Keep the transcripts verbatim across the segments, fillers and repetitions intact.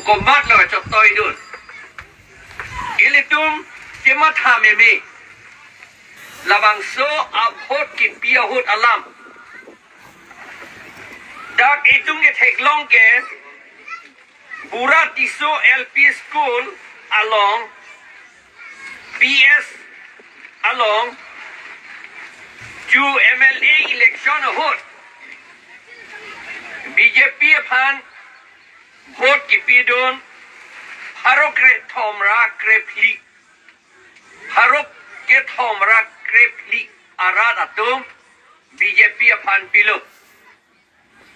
Komatlo chotoi dun. Ilitum kematha meme. Labangso a-vote kipi ahut alam. Dak itum ketheklong ke Bura Tisso L P School along, P S along, chu M L A election ahut B J P aphan vote kipidun pharo kre thom ra kre phli. Pharo kethom ra kre phli arat atum B J P aphan pilo.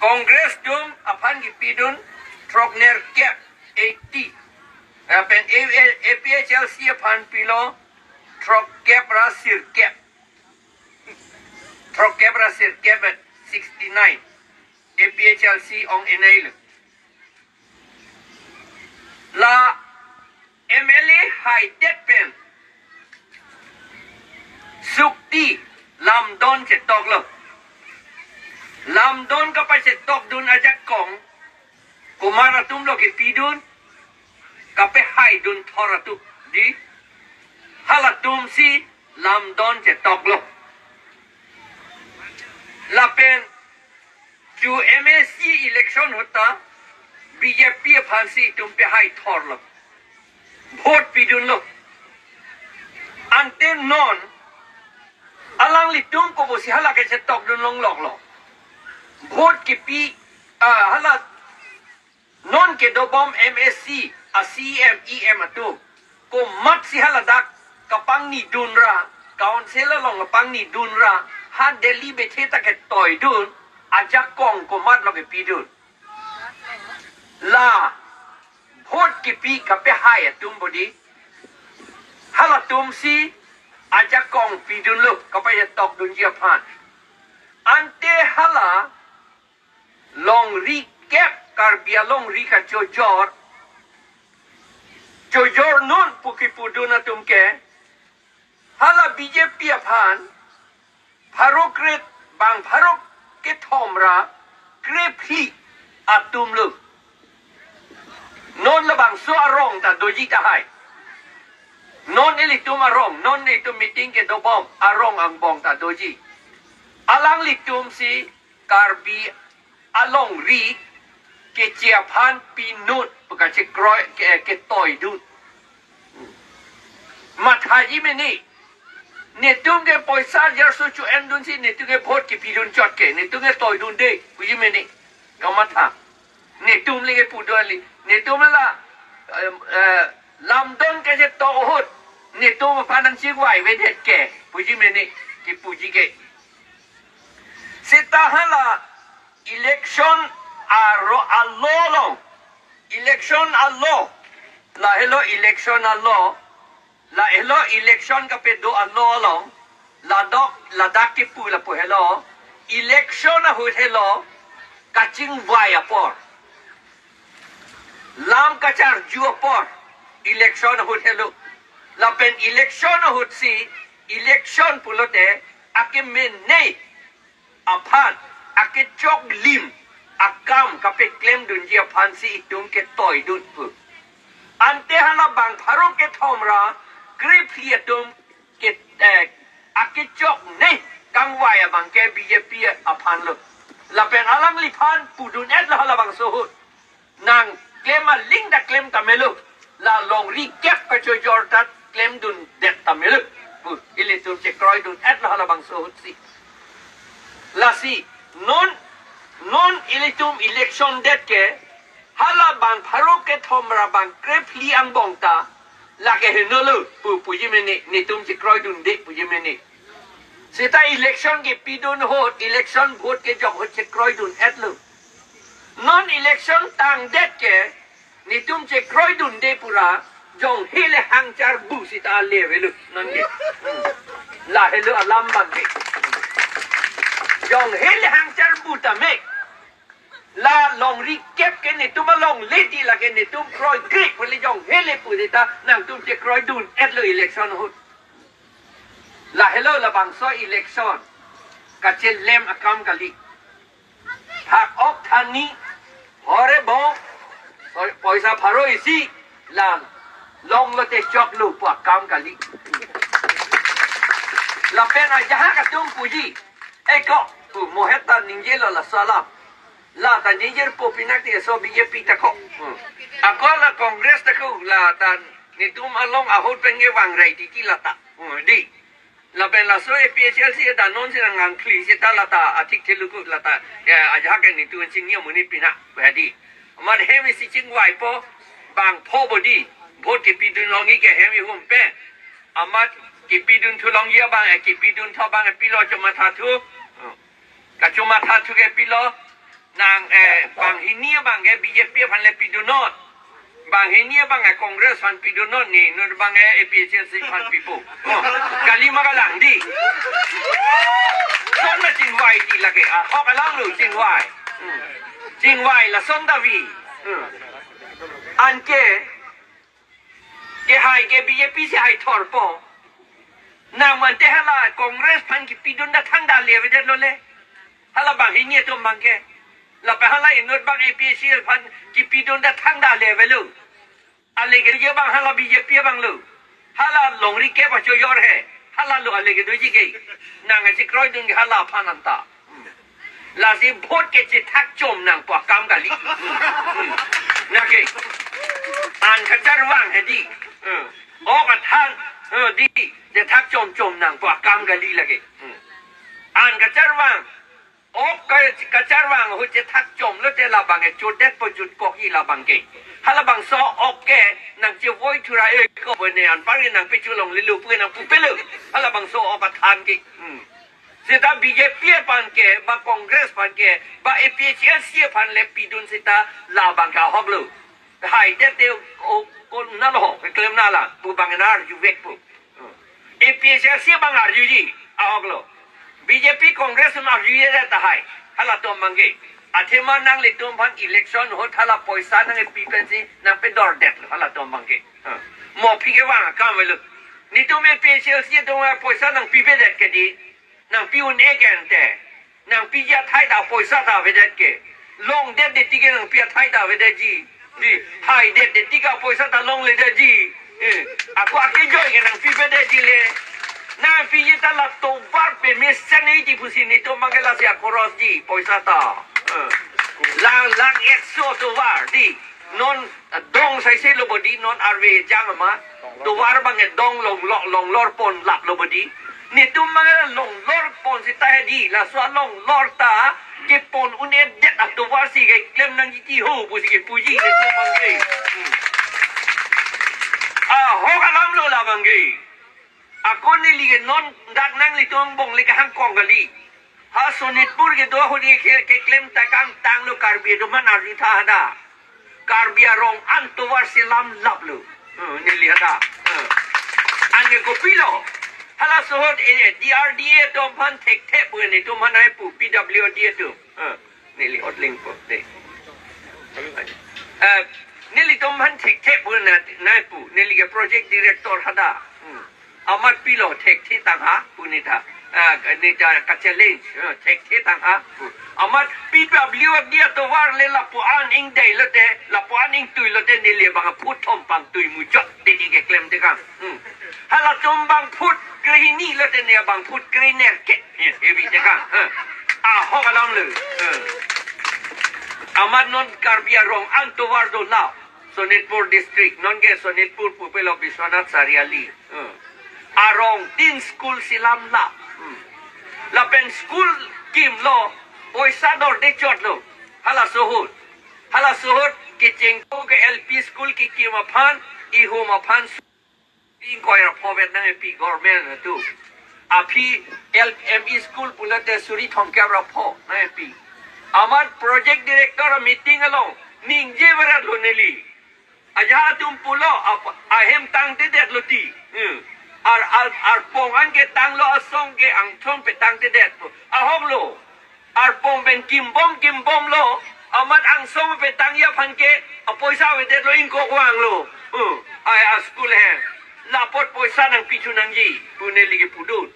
Congress atum aphan kipidun throknerkep, eighty. Lapen A-, A-, A P H L C aphan pilo throkkep ra sirkep. Throkkep ra sirkep, sixty-nine. A P H L C ong-e nai lo. La M L A haidet pen sukti lamdon chetoklo. Lamdon kapachetokdun ajakong komat atumlo kipidun, kapehaidun thor atum, dei, halatumsi lamdon chetoklo. Lapen chu M A C election ahut ta B J P aphansi itum pehai thorlo. Vote pidunlo. Ante non alanglitum kopusi hala kachetokdun longloklo. Vote kipi, ah, hala non kedobom M A C, a C E M, E M atum, komatsi haladak kapangnidun ra, council along kapangnidun ra, ha Delhi bethe ta ketoidun ajakong komatlo kipidun. La vote kipi kapehai atum bodi, halatumsi ajakong pidunlo kapachetokdunji aphan. Ante hala longri kep, Karbi alongri kachojor, chojor non pu kipudun atum ke, hala B J P aphan pharo kre, bang pharo kethom ra kre phli atumlo. Non labangso arong ta doji tahai. Non ilitum arong, non ilitum meeting kedobom arong angbong ta doji. Alanglitumsi Karbi alongri keche aphan pinut pu kachekroi ke, ketoidun. Mathaji mene. Netum ke poisa jarso chu-endunsi netum ke vote kipidun chot ke, netum ke toidunde, puji mene. Kamatha. Netum le kepudun kali. Netum la, eh, eh, lamdon kachetok ahut netum aphan nangchingvai avedet ke, puji mene, kipuji ke. Seta hala election aro a-law along. Election a-law. Lahelo election a-law. Lahelo election kapedo a-law along. Ladok, ladak kipu lapu helo. Election ahut helo kachingvai apor, lam kacharju apor election ahut helo. Lapen election ahutsi, election pulote akemene aphan, akechoklim akam kapeklemdunji aphansi itum ketoidun pu. Ante hala bang pharo kethom ra kre phli atum ke, eh, akechokne kangvai abang ke B J P aphanlo. Lapen alangliphan pudun-etlo halabangso ahut. Nangklem aling ta klem ta melo. La longri kep kachojor ta klemdundet ta melo pu ilitum chekroidun-etlo halabangso ahutsi. Lasi non, non ilitum election det ke, hala bang pharo kethom ra bang kre phli angbong ta lake henolo pu, puji mene, netum chekroidunde, puji mene. Seta election kepidun ahut, election vote kejok ahut chekroidun-etlo. Non election tangdet ke netum chekroidunde pura, jong hele hangchar bu sita ale avelo non ke. Hmm. Lahelo alam abang ke. Jong hele hangchar bu tame. La longri kep ke netum alongle ti, lake netum kroikre pu le jong hele pu sita nangtum chekroidun-etlo election ahut. Lahelo labangso election kachelem akam kali. Phak-ok thani, hore bong, sorry, Poisa pharo isi lang long lote choklo pu akam kali. Lapen ajahak atum puji, "Eko, pu mohet ta ningjelo laso alam. La ta ningjepo pinakti so B J P ta ko. Hmm. Ako la Congress ta ko, la ta netum along ahut pen ke vangrai titi lata." Hmm, di. Lapen laso A P H L C ta non si nang angkli seta lata athik theluku lata, ya, ajahak ke netum chingni amonit pina, hadi. Amat hem isi chingvaipo, bang pho bodi, vote kepidun longji ke hem ihum pen. Amat kepidun thu longji abang, eh, kepidun thu abang, eh, pilo chomatha thu. Hmm. Kachomatha thu ke pilo, nang, eh, bang hini abang ke B J P aphan le pidunnon. Bang hini abang ke Congress aphan pidunnon, ne inut abang ke A P H L C aphan pipo. Oh, kali ma kalang di. Lason ma chingvai di lake, ahok alam lo chingvai. Hmm. Chingvai lason ta vi. Hmm. Anke, kehai ke B J P si hai thorpo. Nang mante hala Congress aphan kepidun ta thangta le avedetlo le. Hala bang hini atum abang ke. Lapen hala inut abang A P H L C aphan kepidun ta thangta le avelo. Ale kedoji abang hala B J P abang lo. Hala longri ke pacho yor he. Hala lo ale kedoji ke. Nang achi kroidun ke hala aphan anta. Lasi vote ke chethak chom nangpo akam kali. Hmm. Hmm. Nake. An kacharvang hedi. Hmm. O kathan. Hmm, di. Chethak chom chom nangpo akam kali lake. Hmm. An kacharvang. O ka-, kacharvang ho chethak chom lote labang ke chodetpo jutkok-i labang ke. Halabangso ok ke nang chevoi thura e ko bone anpar ke nang pechu longlelo pu nang pupelo. Halabangso ok kathan ke. Hmm. Seta B J P aphan ke, ba Congress aphan ke, ba A P H L C aphan le pidun seta labang ke ahok lo. Haidet te o kon na lo, keklem na la, pu bang na arjuvekpo. A P H L C abang arjuji, ahok lo. B J P Congress un arjuji ta hai, halatum abang ke. Athema nanglitum aphan election ahut hala poisa nangkepi pensi nangpedordet lo, halatum abang ke. Mo aphi kevang akam avelo. Netum A P H L C atum poisa nangpipedet ke di. Nangpi un-e ke ante. Nangpiji athai ta poisa ta avedet ke. Longdet det tike nangpi athai ta avedetji. Di, haidet det tike poisa ta longledetji. Eh, ako akejoi ke nangpipedetji le. Nangpiji ta la tovar pemesen-e ti pusi netum abang ke lasi akhorosji poisa ta. Eh. Lang, lang ekso tovar di. Non, ah, dong saise lo bodi, non arve jang ma. Tovar abang ke dong long, long, longlor pon lap lo bodi. Netum abang ke longlor pon seta hedi, laso alonglor ta kepon un-edet atovar si keklem nangji ti ho pusi kepuji netum abang ke. Hmm. Ahok alam lo labang ke. Ako neli ke non dak nanglitum bongle kehang kong kali. Ha Sonitpur kedo ahut ke, keklem ta kangtang lo Karbi atum aphan arjutha hadak. Karbi arong an tovar si lam lap lo. Hmm, neli hadak. Hmm. Anke kopilo. Halaso ahut, eh, D R D A atum aphan thekthe pu netum aphan nangpu P W D atum. Hmm. Neli otlingpo de. Eh, nelitum aphan thekthe pu na, nangpu. Neli ke project director hadak. Hmm. Amat pilo thekthe tangha pu neta. Ah, neta ka-challenge. Eh, thekthe tangha pu. Amat P W D atovar le lapu-an ingdei lote, lapu-an ingtui lote neli abang phut thom pangtui muchot. Titi keklem tekang. Hmm. Halatum abang phut krehini lote ne abang phut krenerkep. Yes, heavy tekang. Hmm. Ahok alam lo. Hmm. Amat non Karbi arong an tovar do la. Sonitpur district. Non ke Sonitpur pupelo Biswanath Chariali. Hmm. Arong tin school si lam la. Hmm. Lapen school kimlo. Poisa dorde chotlo. Halaso ahut. Halaso ahut kechengko ke L P school kekim aphan, ihum aphan ingkoi ra pho vet nangpi government atum. Aphi L-, M E school pulote suri thomkep ra pho nangpi. Amat project director meeting along ningje berat lo neli. Ajahak atum pulo ap-, ahem tangtedet lo ti. Hmm. Ar, ar, arpong an ketanglo asong ke angthong petangtedet. Ahok lo. Arpong pen kimbom kimbom lo, amat angsong petangji aphan ke, apoisa avedet lo ingkok vang lo. Uh, ai a school he. Lapot poisa nangpi thu nangji, pu neli kepudun.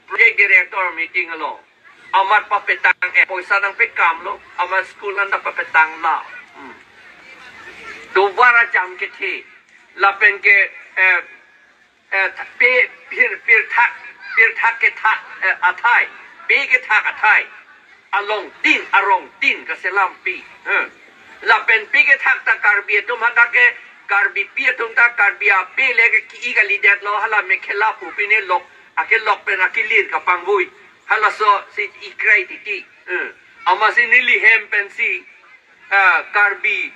Project director meeting lo. Amat papetang, eh, poisa nangpekam lo, amat school an ta papetang la. Hmm. tovar ajam kethe, lapen ke, eh, eh, pe, pir, pirthak, pirthak kethak, eh, athai, pe kethak athai, alongtin, arongtin kaselam pi. Eh. Lapen pe kethak ta Karbi atum hadak ke, Karbipi atum ta Karbi ape le ke ki-i kalidetlo, hala mekhela pu pine lok, akelok pen akilir kapangvoi. Halaso si ikrai titi. Eh. Amatsi neli hem pensi, ah, Karbi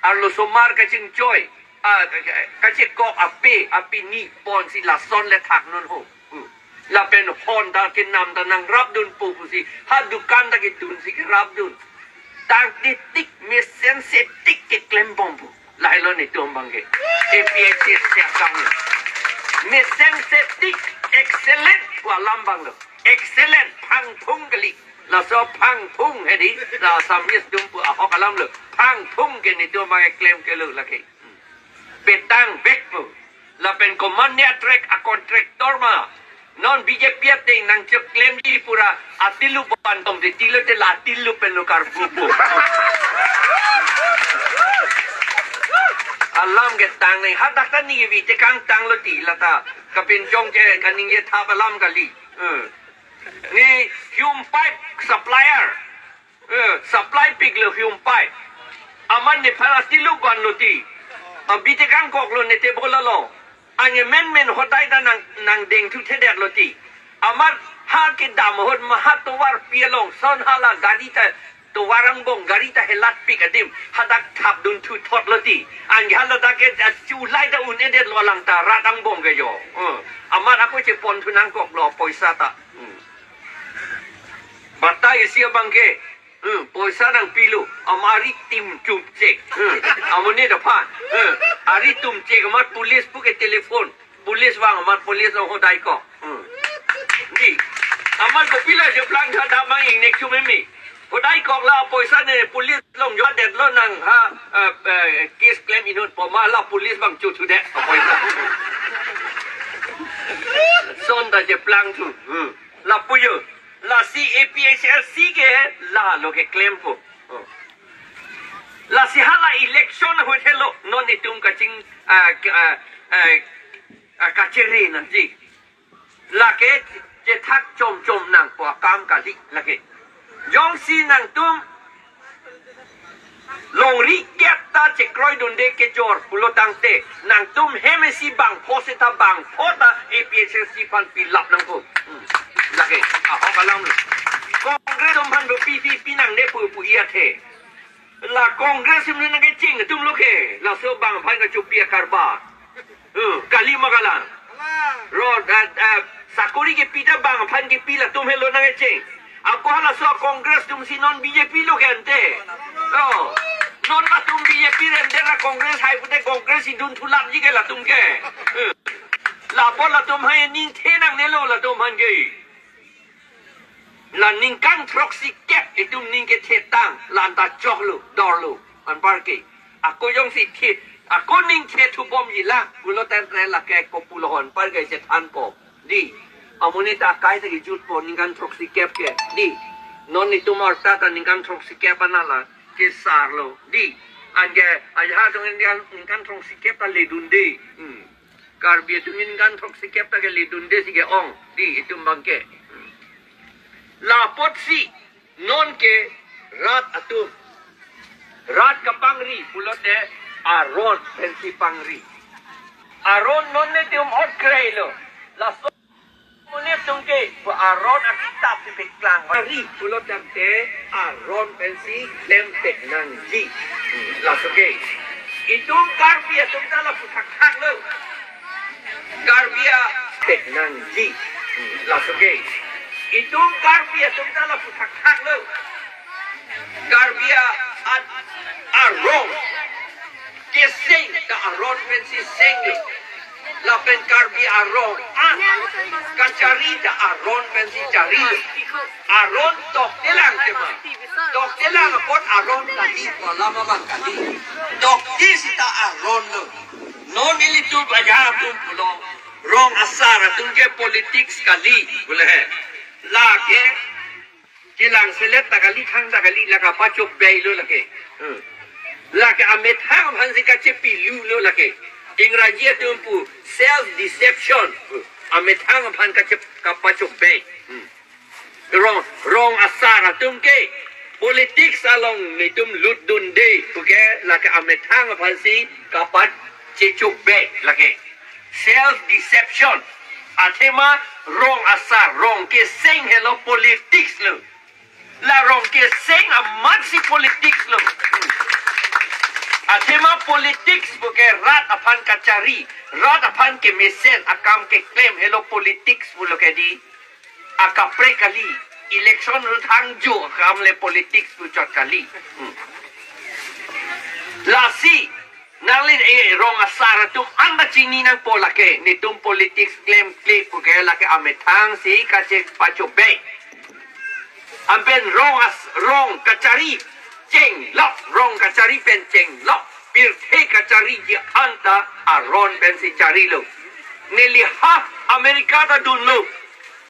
arlosomar kachingchoi, ah, ka-, ka-, kachekok ape, apini ponsi lason le thaknon ho. Hmm. Lapen hon ta kenam ta nangrapdunpo pusi, ha dukan ta kedunsi kerapdun. Tang titik mesense tik keklembom pu. Lahelo netum abang ke. A P H C siap kang. Mesense tik excellent pu alam abang lo. Excellent, phangphung kali. Laso phangphung hedi, la Assamese atum pu ahok alam lo. Phangphung ke netum abang ke klem ke lo lake. Petang vek pu. Lapen komatne a-track a-contractor ma. Non B J P ateng nangcheklemji pura atilu ban tom de tilo te la atilu pen lo karbu pu. Alam ke tang ne hadak ta ningve tekang tanglo ti lata. Kapinchong ke kaningje thap alam kali. Eh. Ne hum pipe supplier. Eh, supply piklo hum pipe. Amat nephan atilu ban lo ti. Abi tekangkoklo ne table along. Anke menmen hodai ta nang, nangdeng thuthedetlo ti. Amat ha kedam ahut ma ha tovar pi along son hala gari ta tovar angbong gari ta helatpik adim hadak thapdun thuthotlo ti. Anke hala dak ke, ah, chulai ta un-edetlo alang ta rat angbong ke jo. Eh, amat ako cheponthu nangkoklo poisa ta. Hmm. Batai isi abang ke. Hmm, poisa nangpilo. Amat ari tim chumchek. Hmm. Amonit aphan. Hmm. Ari tumchek amat police pu ke telephone. Police vang amat police along hodai kok. Hmm. Di. Amat kopilo cheplang tha damang ingnek chumeme. Hodai kok la poisa ne police along jodetlo nang ha, eh, eh, case klem inut poma la police abang chuchudet. Poisa. Son ta cheplang thu. Hmm. Lapu jo. Lasi A P H L C ke lalo keklempo. Oh. Lasi hala election ahut helo non itum kaching, ah, ke, ah, ah, ah, kachere nangji. Lake chethak chomchom nangpo akam kali lake. Jongsi nangtum longri kep ta chekroidunde kejor pulo tangte, nangtum hem isi bangpho seta bangpho ta A P H L C aphan pilap nangpo. Hmm. Lake, ahok alam lo. Congress atum aphan do P D P nangne pu pu iya the. La Congress atum nangkecheng atum lo ke, laso bang aphan kachopi akarbar. Hmm, kali ma kalang. Ro, eh, eh, sakori kepi ta bang aphan kepi latum helo nangkecheng. Ako halaso Congress atum si non B J P lo ke ante. Oh. Non latum B J P rem de la Congress hai pute Congress idun thulapji ke latum ke. Hmm. Lapu latum hai ningthe nangnelo latum aphan ke. La ningkan throksi kep itum ning kethe tang, la anta choklo, dorlo, anpar ke. Ako jongsi the, ako ningthe thubomji la, pulo tangte lake kopulo ho anpar ke chethanpo. Di, amonit akai ta kejutpo ningkan throksi kep ke. Di, non itum arta ta ningkan throksi kep anala, kesarlo. Di, anke, ajahak atum ningkan, ningkan throksi kep ta ledunde. Hmm. Karbi atum ningkan throksi kep ta ke ledunde si ke-ong. Di itum abang ke. Lapotsi non ke rat atum. Rat kapangri pulote aron pensi pangri. Aron non netum ot kreilo. Laso netum ke aron akitap si peklang. Ri pulo tangte aron pensi klem pek nangji. Hmm, laso ke. Itum Karbi atum ta lapu thakthak lo. Karbi a pek nangji. Hmm, laso ke. Itum Karbi atum ta lapu thakthak lo. Karbi a, a, arong. Keseng ta aron pensi senglo. Lapen Karbi arong an kachari ta aron pensi charilo. Aron toktelang tema. Toktelang apot aron kali, wala mamang kali. Tokte sita aron lo. Non ilitum ajahak atum pulo. Rong asar atum ke politics kali, pulo he. Lake, kelang selet ta kali, thang ta kali, lake pachobei lo lake. Hmm. Lake amethang aphan si kachepilu lo lake. Ingraji atum pu self deception. Amethang aphan kache kapachobei. Hmm. Rong, rong asar atum ke politics along netum lutdunde puke lake amethang aphan si kapachechobei lake. Self deception. Athema rong asar, rong keseng helo politics lo. La rong keseng amat si politics lo. Athema politics puke rat aphan kachari, rat aphan kemesen akam keklem helo politics pulo ke di. Akaprek kali, election thangjo akam le politics puchot kali. Hmm. Lasi nangli e rong asar atum anta chini nangpo lake, netum politics klemkle puke lake amethang si kachepachobei. Anpen rong as rong kachari chenglok, rong kachari pen chenglok, pirthe kachariji anta aron pensi charilo. Neli ha America ta dunlo,